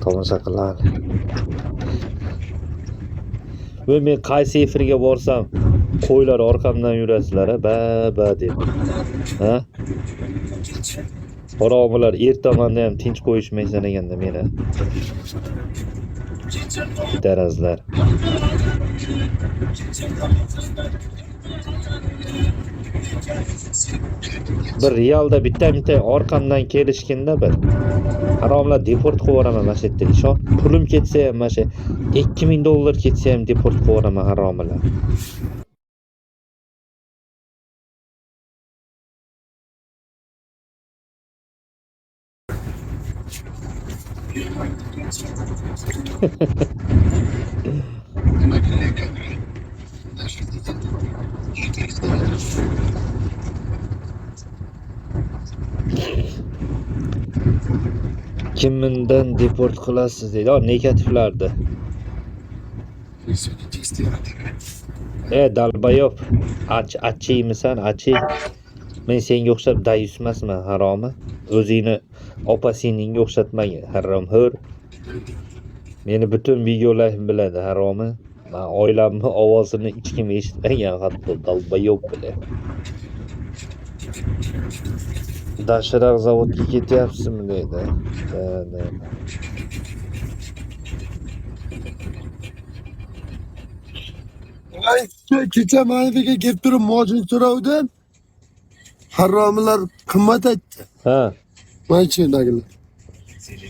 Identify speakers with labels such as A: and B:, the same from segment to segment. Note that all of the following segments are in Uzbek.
A: Tomosha qiladi. Va men qaysi efirga borsam, qo'ylar orqamdan yurasizlar, a, ba ba deb. Ha? Haromilar ertamanda ham tinch qo'yishmaysan ekanda meni. Darazlar. Bir realda bitta-bitta orqamdan kelishganda bir. Haromlar deport qilib yuboraman mana shu yerda, ishon. Pulim ketsa ham mana shu 2000 dollar ketsa ham deport qilib yuboraman haromilar. Kimdan deport qilasiz deydi. O, negativlarni. E, долбоёб. Achiymisan, achiy. Men senga o'xshab dayus emasman, haromi. O'zingni opa-singlingga o'xshatmagin, haromxo'r. Meni butun videolarim biladi, haromi. Man oilamni ovozini hech kim eshitmagan hatto, долбоёб бля. Dashiroq zavodga ketyapsizmi deydi. Да, да.
B: Ay, kecha manikiga kelib turib mojin so'ravdim. Haromilar qimmat aytdi.
A: Ha,
B: Mashinagilar.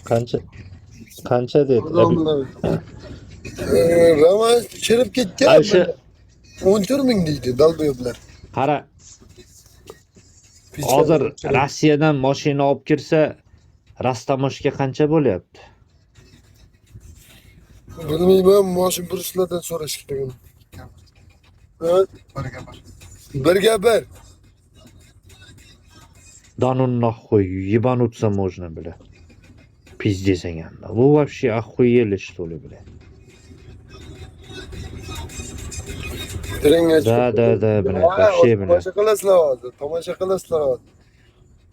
A: qancha qancha dedi?
B: Haromilar. Roman chirib ketgan.
A: Ay, shu
B: 14 ming deydi долбоёб lar.
A: Qara, hozir Rossiyadan mashina olib kirsa, растаможка qancha bo'lyapti?
B: Bilmayman, moshin burishlardan so'rash kerak uni. Ha? Birga bir.
A: Да ну нахуй, ебануться можно, бля. Пиздец ekanda. Bu вообще охуели, что ли, бля?
B: Trenga
A: Да, да, да, бля, вообще, бля.
B: Tomosha qilasizlar hozir, tomosha qilasizlar hozir.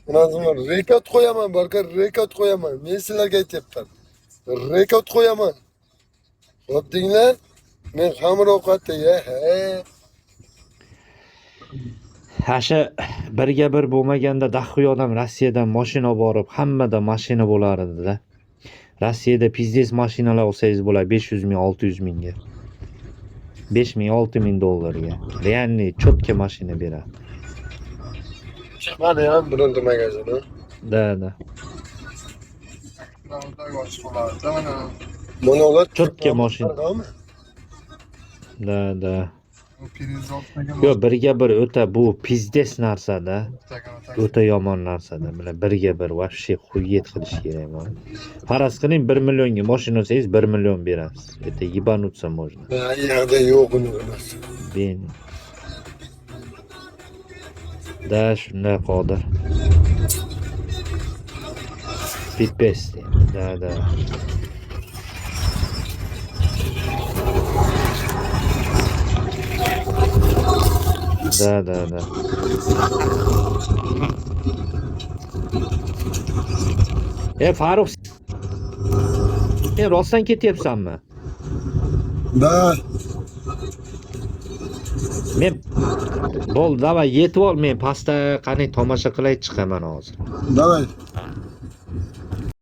B: Undan rekord qo'yaman, barka rekord qo'yaman. Men sizlarga aytyapman. Rekord qo'yaman. Xo'p denglar, men xamir ovqatda ya, he.
A: Hasha birga bir bo'lmaganda дохуя odam Rossiyadan mashina olib borib, hammada mashina bo'lar edi-da. Rossiyada пиздец mashinalar olsangiz bo'ladi 500 ming, 600 mingga. 5 ming, 6 ming dollarga. Реальный четкий mashina beradi.
B: Chiqmadi ham bironta magazin, ha.
A: Да, да.
B: Mana ular
A: Четкий mashina. Да, да. Yo'q, birga bir o'ta bu пиздец narsada. O'ta yomon narsada. Mana birga bir вообще хует qilish kerak mana. Faraz qiling 1 millionga mashina olsangiz 1 million berasiz. Это ебануться можно.
B: Ha, yerda yo'q uni narsa.
A: Ben. Да, shunday Qodir. Пипец. Да, да. Да, да, да. E, Farruh, sen rostdan ketyapsanmi?
B: Да.
A: Men bo'ldi, давай yetib ol, men pastda qani tomosha qilay chiqaman hozir.
B: Давай.